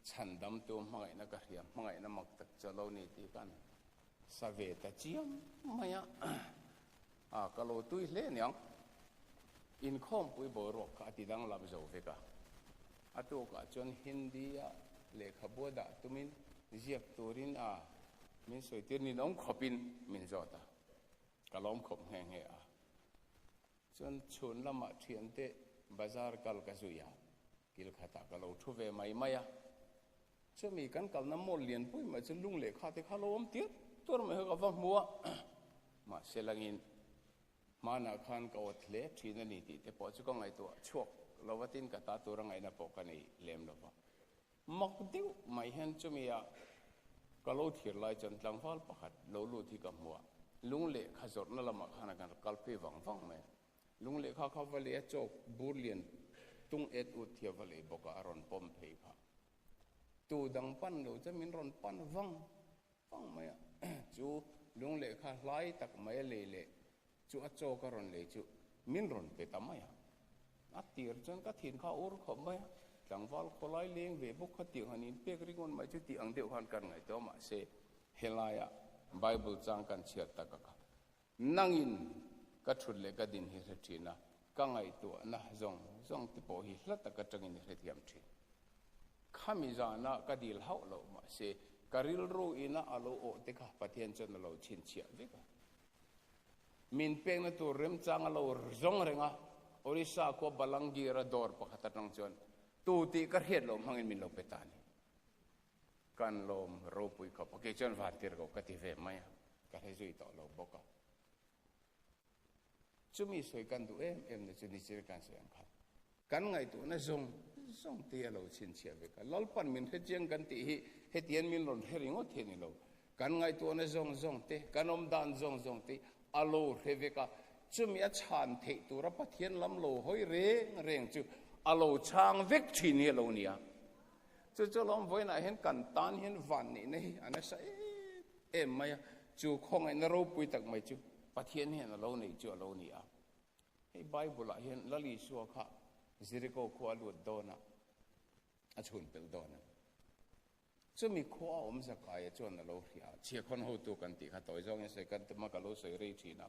chhandamtu hmangaihna ka hria, hmangaihna mak tak chu a lo ni tih kan sa ve ta chiam mai a, a ka lo tui hle aniang. Inkhawmpui boruak kha a ti danglam zo vek a, a tukah chuan Hindi-a lehkhabu a dah tumin. Ziak turin a min sawitir ninawm khawpin min zawt a, ka lawm khawp nghe nghe a. Chuan chhun lamah thiante bazar kal ka zui a, kil khatah ka lo thu ve mai mai a. Chumi kan kalna mall lian pui mai chu lung leh kha te kha lo awm tir tur mai kha ka va hmu a, mahse langin hmanah khan ka awt hle thin a ni tih te pawh chu ka ngaihtuah chhuak lo va tin ka ta tur a ngaihna pawh ka nei lem lo va. Mak deuh mai hian chumi ah ka lo thlir lai chuan tlangval pakhat lo lut hi ka hmu a, lung lehkha zawrhna lamah khan a kan kal phei vang vang mai a. Lung lehkha kha va lei a chawk bur lian tung et ut hi a va lei bawk a, a rawn pawm phei kha. Tu dang pan lo chuan min rawn pan vang vang mai a, chu lung lehkha hlai tak mai a lei leh chu a chawk a rawn lei chu min rawn pe ta mai a. A tir chuan ka thin kha a ur khawp mai a, tlangval khawlai leng ve bawk kha tiang han inpek ringawn mai chu tih ang deuh khan kan ngaihtuah mahse helaia Bible chang kan chhiat tak a kha Nangin ka thut leh ka din hi hre thin a, ka ngaihtuahna zawng zawng te pawh hi hla tak atangin i hrethiam thin. Khami zana ka dil hauh loh mahse ka rilru ina a lo awh te kha Pathian chuan a lo chhinchhiah vek a. Min pekna tur remchang a lo zawng reng a, Orissa khua Balangir-a dawr pakhat atang chuan tu tih ka hriat loh hmangin min lo pe ta a ni. Kan lawm ropui khawp a, kei chuan van tir ko ka ti ve mai a, ka hre zui tawh lo bawk a. Chumi sawi kan duh em em na chu nichil kan sawi ang khan kan ngaihtuahna zawng zawng te a lo chhinchhiah vek a, Lalpan min hre chiang kan tih hi hetian min rawn hre ringawt hi a ni lo, kan ngaihtuahna zawng zawng te, kan awm dan zawng zawng te a lo hre vek a, chumi a chhan theih tura Pathian lam lo hawi reng reng chu a lo chhang vek thin hi a lo ni a. Chu chu lawm vawiinah hian kan tan hian van nihna hi a nasa em em mai a, chu khawngaihna ropui tak mai chu Pathian hian a lo neih chu a lo ni a. Hei Bible ah hian Lal Isua kha Jericho khua a lut dawn a, a chhun pelh dawn a. Chumi khua a awm Zakaia chuan a lo hria a, chhiahkhawn hotu kan tih kha tawi zawngin sawi kan tum a, ka lo sawi rei thin a.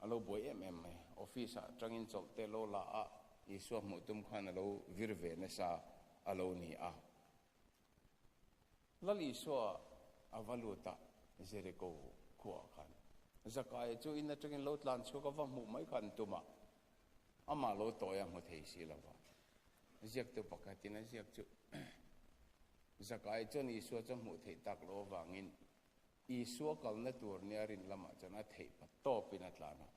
A lo buai em em mai. Office ah tangin chawlh te lo la a, Isua hmuh tum khan a lo vir ve nasa a lo ni a. Lal Isua a va lut a, Jericho khuaah khan. Zakaia chu in atangin lo tlan chhuak a va hmuh mai khan tum a, amah lo tawi a hmu thei si lo va. Ziaktu pakhatin a ziak chu Zakaia chuan Isua chu a hmuh theih tak loh avangin Isua kalna tur nia rin lamah chuan a theih pa tawpin a tlan a.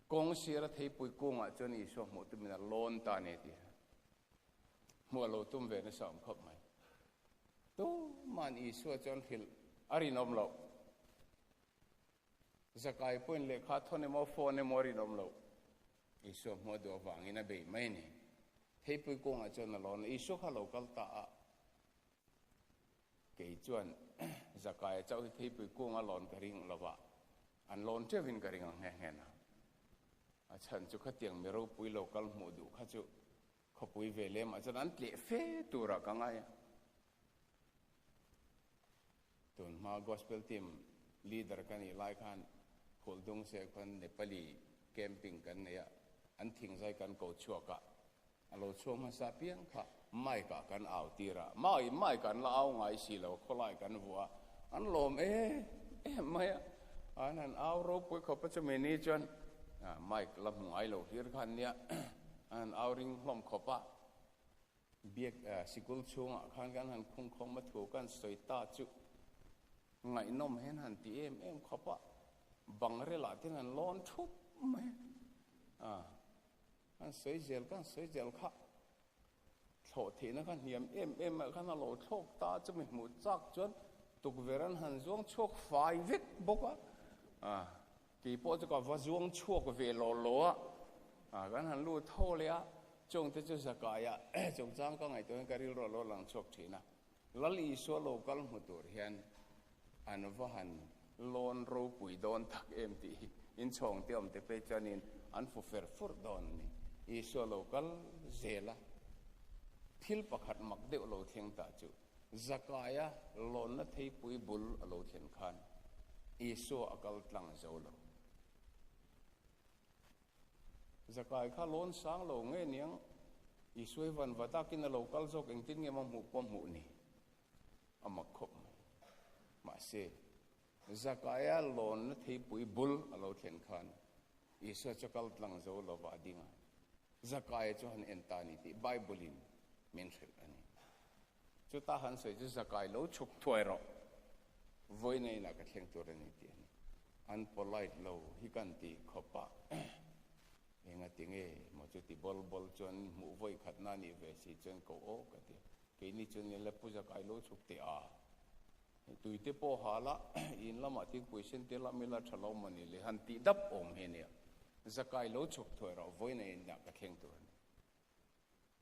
Kawng sira theipui kungah chuan Isua hmuh tumin a lawn ta a ni tih hmuh a lo tum ve nasa awm khawp mai. Tuma'n Isua chuan hrilh a rinawm loh. Zakai pawhin lehkha thawn emaw phone emaw a rinawm loh. Isua hmuh a duh avangin a bei mai a ni. Theipui kungah chuan a lawn a, Isua kha a lo kal ta a. Kei chuan Zakaia chauh hi theipui kung a lawn ka ring lo va, an lawn teuhin ka ring ang nghe nghe na. A chhan chu khatiang mi ropui lo kal hmuh duh kha chu khawpui ve lemah chuan an tleh fe turah ka ngai a. Tun hma Gospel team leader ka nih lai khan Khuldung se khuan Nepali camping kan nei a, an thingzai kan ko chhuak a, A lo chhuak hmasa piang kha mic ah kan au tir a, mai mic an la au ngai si lo, khawlai kan vuah a, an lawm em em mai a, an han au ropui khawp a, chumi ni chuan mic la hmu ngai lo hlir khan nia an han au ring hlawm khawp a, biak sikul chhungah khan kan han khung khawm a thu kan sawi ta chu ngaihnawm hian han ti em em khawp a, bangrelah te hian an lawn thup mai a. Kan sawi zel kan sawi zel kha thlawh theihna kha hniam em em ah khan a lo thlawk ta a, chumi hmuh chak chuan tukverh an han zuang chhuak fai vek bawk a, ah kei pawh chu ka va zuang chhuak ve law law a, ah kan han lut tho leh a, chung te chu zakai ah chungchang ka ngaihtuah hian ka rilru a lo lang chhuak thin a, Lal Isua lo kal hmu tur hian an va han lawn ropui dawn tak em tih hi inchhawng te awm te phei chuanin an fu fer fur dawn a ni. Isua lo kal zel a, thil pakhat mak deuh lo thleng ta chu Zakaia lawnna theipui bul a lo thlen khan Isua a kal tlang zo lo. Zakai kha lawn sang lo nge niang? Isua hi van va takin a lo kal zawk engtin nge maw hmuh pawh hmuh ni? A mak khawp mai. Mahse, Zakaia lawnna theipui bul a lo thlen khan Isua chu kal tlang zo lova a ding a, Zakaia chu han en ta a ni tih Bible-in min hrilh a ni. Chuta han sawi chu Zakai lo chhuk thuai rawh, vawiina inah ka thleng tur a ni tih a ni. An polite lo hi kan ti khawp a, engati nge maw chuti bawl bawl chuan hmuh vawi khatna a nih ve si chuan ko aw ka ti a, keini chuan ni la Pu Zakai lo chhuk teh a, tuite pawh ha la, in lamah thingpui sen te lam ila tha lo maw ni le han tih dap awm hi a nia, Zakai lo chhuk thuai rawh, vawiina inah ka thleng tur a ni.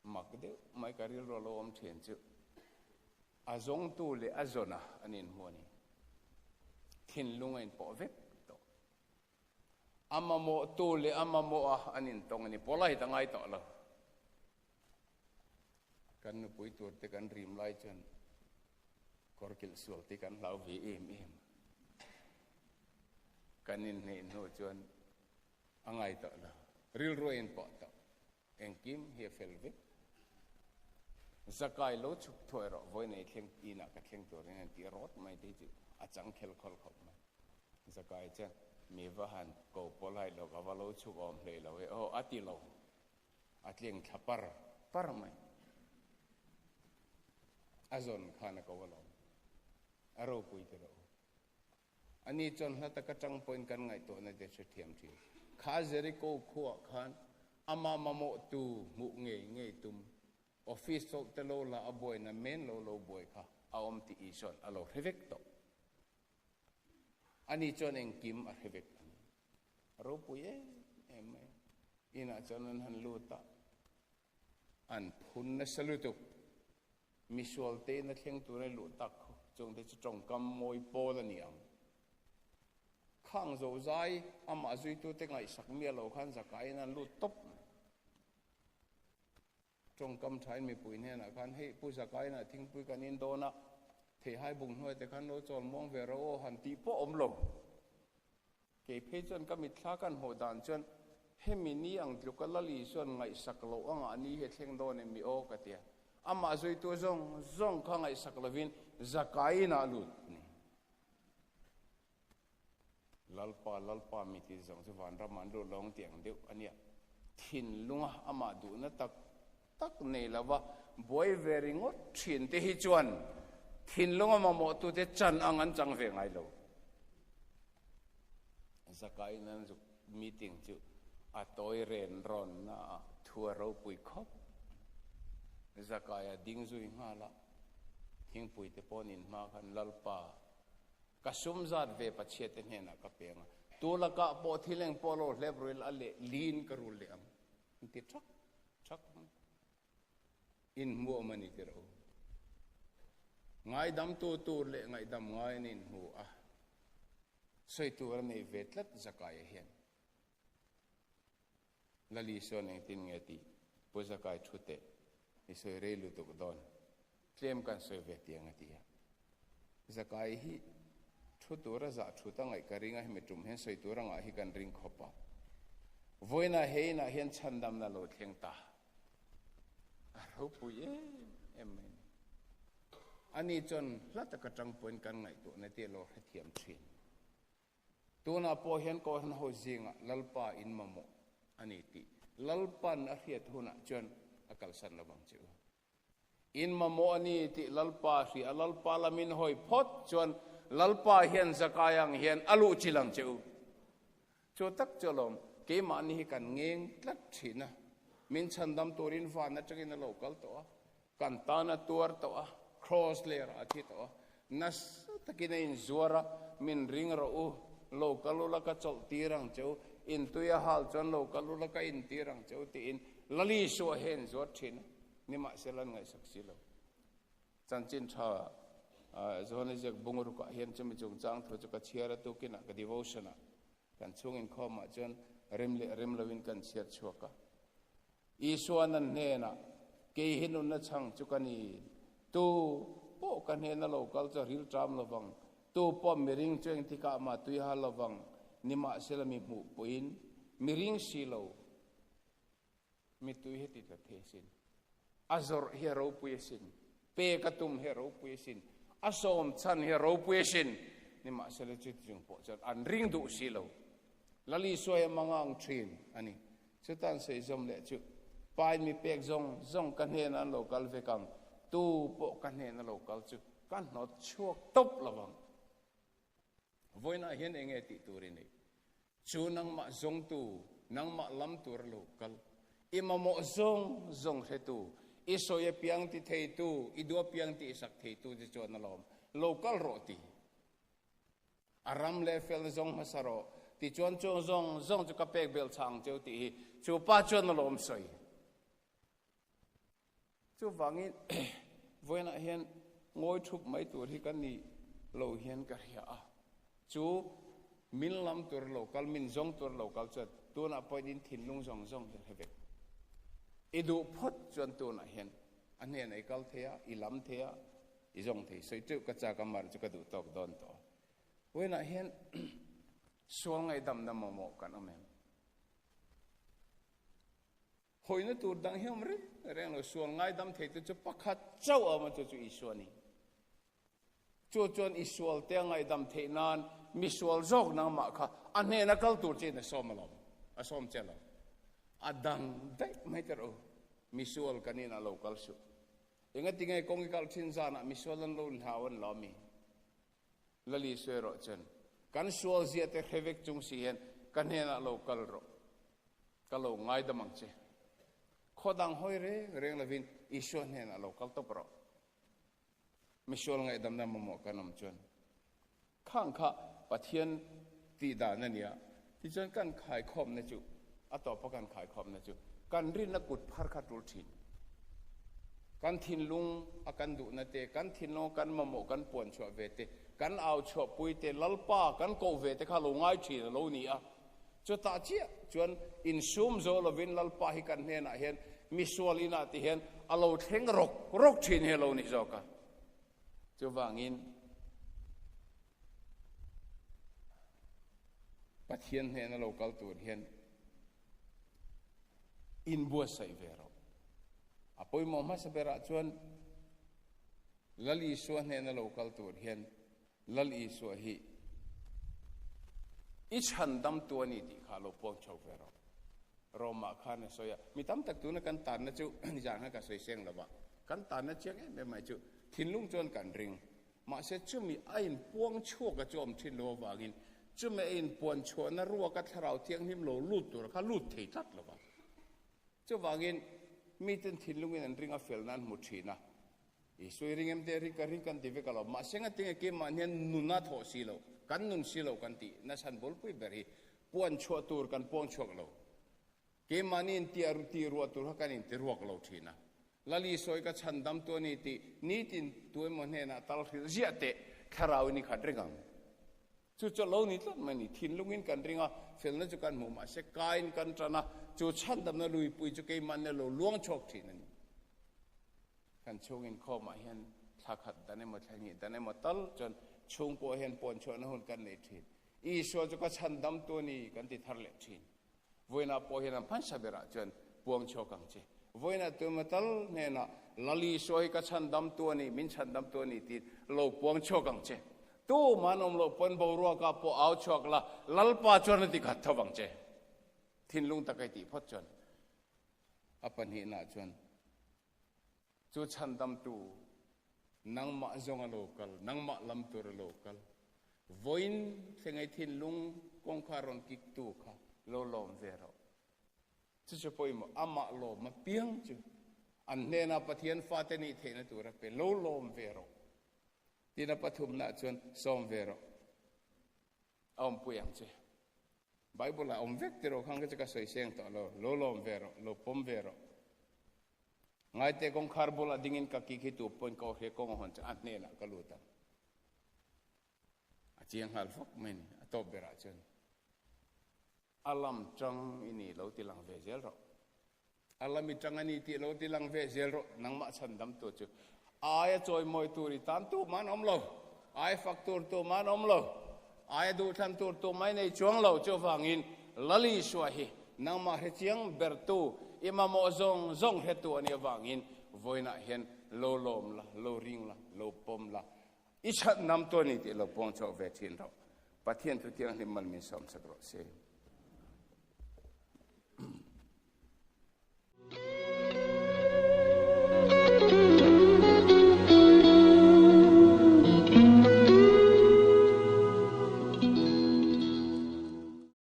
Mak deuh mai ka rilru a lo awm thin chu a zawngtu leh a zawna an inhmu a ni. Thinlung a inpawh vek tawh. A mamawhtu leh a mamawha an intawng a ni. Polite a ngai tawh lo. Kan nupui tur te kan rim lai chuan kawr kilh sual te kan hlau ve em em. Kan inhneih hnu chuan a ngai tawh lo. Rilru a inpawh tawh. Engkim hi a fel vek. Zakai lo chhuk thuai rawh, vawi nei thleng inah ka thleng turin an ti rawt mai te hi chu a chang khel khawl khawp mai. Zakai chuan mi va han ko pawlai lo ka va lo chhuk awm hlei lo e aw a ti lo. A tleng thla par par mai. A zawn khan a ko alawm. A ropui ti rawh u. Ani chuan hla taka tang pawhin kan ngaihtuahna te hrethiam thin. Kha Jericho khuaah khan amah mamawhtu hmuh ngei ngei tum office chawlh te lo la a buaina men lo lo buai kha a awm tih Isua'n a lo hre vek tawh. Ani chuan engkim a hre vek a ni. A ropui em em mai a. Inah chuan an han lut a, an phun nasa lutuk. Misual tein a thleng tur a luh tak khu chungte chu tawngkam mawi pawl a ni ang. Khang zozai amah zuitute ngaihsak miah lo khan zakaiin an lut tawp mai. Tawngkam thain mipui hnenah khan hei Pu Zakaina thingpui kan in dawn a, theihai bung hnuai te khan lo chawl muang ve rawh aw han tih pawh awm lo. Kei phei chuan ka mitthla kan hmuh dan chuan hemi ni ang tluka Lali chuan ngaihsak loh angah ni hi a thleng dawn em mi aw ka ti a. Amah zuitu zawng zawng kha ngaihsak lovin Zakaiin ah lut a ni. Lalpa, Lalpa mi ti zawng chu vanram an lut lo ang tih ang deuh a nia. Thinlunga amah duhna tak tak nei lova buai ve ringawt thin te hi chuan thinlunga mamawhtute chan ang an chang ve ngai lo. Zakain an zuk meeting chu a tawi ren rawn na ah thu a ropui khawp. Zakaia ding zui nghal a, thingpui te pawh nin hma khan Lalpa ka sum zat ve Pathian te hnenah ka peng a, tu lakah pawh thil eng pawh lo hlep ruil a leh lin ka rul leh ang. An ti thak thak mai. Inhmu awm a ni tirh u. Ngaidamtu tur leh ngaihdam ngai an inhmu a, sawi tur a nei ve tlat Zakaia hian. Lali sawn engtin nge tih Pu Zakai thu teh i sawi rei lutuk dawn, tlem kan sawi ve tiang a ti a. Zakai hi thu tura zah thut a ngaih ka ring a, hemi tum hian sawi tur a ngah hi kan ring khawp a. Vawiinah he inah hian chhandamna lo thleng ta. A ropui em em mai a ni. Ani chuan hla taka tang pawhin kan ngaihtuahna te a lo hrethiam thin. Tunah pawh hian Kohhran ho zingah Lalpa in mamawh a ni tih Lalpan a hriat hunah chuan a kalsan lo vang che u. In mamawh a ni tih Lalpa hria a, Lalpa lamin hawi phawt chuan Lalpa hian Zakai ang hian a luh chil ang che u. Chu tak chu alawm, keimahni hi kan ngeng tlat thin a, min chhandam turin van atangin a lo kal tawh a, kan tan a tuar tawh a, cross lerah a thi tawh a, nasa takin a inzuar a, min ring rawh u, lo kal ula ka chawlh tir ang che u, intui a hal chuan lo kal ula ka intir ang che u tiin Lali Isua hi a inzuar thin a, nimahsela an ngaihsak si lo. Chanchin tha Johana ziak bungrukah hian chumi chungchang thu chu ka chhiar a, tukinah ka devotion-ah kan chhung inkhawmah chuan rem leh rem loin kan chhiar chhuak a. Isuan an hnenah, Kei hi nunna chhang chu ka ni. Tu pawh ka hnena lo kal chu a ril ṭam lo vang. Tu pawh miring chu engtikah mah tui hal lo vang. Nimahsela mi hmuh puiin miring si lo. Mittui heti tla thei sin. A zawrh hi a ropui asin, pek a tum hi a ropui asin, a sawm chhan hi a ropui asin. Nimahsela chuti chung pawh chuan an ring duh si lo. Lal Isua hi a mangang thin a ni. Chutan sawi zawm leh chu, Pain mi pek zawng zawng ka hnenah an lo kal vek ang, tu pawh ka hnena lo kal chu ka hnawt chhuak tawp lo vang. Vawiinah hian eng nge tih tur i nei? Chu nangmah zawngtu, nangmah lam tur a lo kal. I mamawh zawng zawng hretu, i sawi apiang ti theitu, i duh apiang tih sak theitu che chuan a lawm. Lo kal rawh ti. A ram leh felna zawng hmasa rawh. Tichuan chuang zawng zawng chu ka pek bel chhang cheu tih hi chu pa chuan a lawm sawi. Chuvangin vawiinah hian ngawi thup mai tur hi ka ni lo hian ka hria a, chu min lam tur lo kal, min zawng tur lo kal chuan tunah pawhin in thinlung zawng zawng hi a hre vek. I duh phawt chuan tunah hian a hnenah i kal thei a, i lam thei a, i zawng thei. Sawi teuh ka chak a, mar chu ka duh tawk dawn tawh. Vawiinah hian sual ngaihdamna mamawh kan awm em? Hawina tur dang hi awm reng reng lo, sual ngaidam theitu chu pakhat chauh a awm a, chu chu Isua a ni. Chu chuan i sualte a ngaihdam theih nan mi sual zawk nangmah kha a hnena kal tur chiin a sawm alawm, a sawm che lo. A dang daih mai teh rawh u, mi sual kan inah lo kal suh. Engatinge kawng i kal thin zanah mi sual an lo hlau an lo ami? Lali sawi rawh chuan, Kan sual zia te hre vek chung si hian ka hnenah lo kal rawh, ka lo ngaidam ang che. Khaw dang hawi reng reng lovin Isua hnenah lo kal tawp rawh. Misual ngaihdamna mamawh kan awm chuan khang kha Pathian tih dan a nia. Tichuan kan khaikhawmna chu, a tawpa kan khaikhawmna chu kan rinna kut phar kha tul thin. Kan thinlung a kan duhna te, kan thinlung a kan mamawh kan puan chhuah ve te, kan au chhuah pui te, Lalpa kan koh ve te kha lo ngai thin a lo ni a. Chutah chiah chuan insum zo lovin Lalpa hi kan hnenah hian misual inah ti hian a lo thleng rawk rawk thin hi a lo ni zawk a. Chuvangin Pathian hnena lo kal tur hian inbuatsaih ve rawh. A pawimawh hmasa berah chuan Lal Isua hnena lo kal tur hian Lal Isua hi i chhandamtu a ni tih kha lo puang chho ve rawh. Rome-ah khan a sawi a, mi tam tak tuna kan tanna chu nizan khan ka sawi seng lo va, kan tanna chiang em em mai chu thinlung chuan kan ring. Mahse chumi a inpuang chhuak a chu awm thin lo avangin chumi a inpuan chhuahna ruaka thlarau thianghlim lo lut tur kha lut thei tlat lo va. Chuvangin miten thinlungin an ring a fel nan hmu thin a, Isua i ring em te ring ka ring kan ti vek alawm. Mahse ngatinge keimah hian nun a thawh si lo, kan nun si lo kan tih nachhan bulpui ber hi puan chhuah tur kan puang chhuak lo. Keimahni intia ti ruah tur kha kan inti ruak lo thin a. Lali sawi ka chhan dam tu a ni tih nitin tu emaw hnenah tal hrilh ziah teh thlarau in i khat reng ang. Chu chu lo ni tlat mai ni. Thinlungin kan ring a, felna chu kan hmuh mahse kain kan tan a, chu chhandamna luipui chu keimahni a lo luang chhuak thin a ni. Kan chhung inkhawmah hian thla khat dan emaw thla hnih dan emaw tal chuan chhungkua hian puan chhuahna hun kan nei thin. Isua chu ka chhandamtu a ni kan ti thar leh thin. Vawiinah pawh hian a hmansa berah chuan puang chhuak ang che. Vawiinah tu emaw tal hnenah Lal Isua hi ka chhandamtu a ni, min chhandamtu a ni tiin lo puang chhuak ang che. Tu man awm loh pawn boruakah pawh au chhuak la, Lalpa chuan a ti khat tho vang che. Thinlung taka i tih phawt chuan a pahnihnah chuan Chu chhandamtu, nangmah zawng a lo kal, nangmah lam tur a lo kal. Vawiin thlengei thinlung kawngkhar rawn kiktu kha lo lawm ve rawh. Chu chu pawimawh, amah lawm apiang chu an hnenah Pathian fate nih theihna tur a pe, lo lawm ve rawh. Tin a pathumnaah chuan sawm ve rawh. A awmpui ang che. Bible ah awm vek tiraw khang kha chu ka sawi seng tawh lo, lo lawm ve rawh, lo pawm ve rawh. Ngaite kawngkhar bulah dingin ka ki khi tu pawhin ka awhria kawng a hawn chuan a hnenah ka lut ang. A chiang nghal fak mai ni, a tawp berah chuan a lam tang i ni lo ti lang ve zel rawh. A lam i tang a ni tih lo ti lang ve zel rawh, nangmah chhandam tu chu aia chawimawi tur i tan tu man awm lo, aia fak tur tu man awm lo, aia duhthlan tur tu mai nei chuang lo. Chuvangin Lal Isua hi nangmah hre chiang ber tu, i mamawh zawng zawng hre tu a nih avangin. Vawiinah hian lo lawm la, lo ring la, lo pawm la, i chhatnam tu a ni tih lo pawng chhuak ve thin rawh. Pathian thu thianghlim mal min sawmsak rawh se.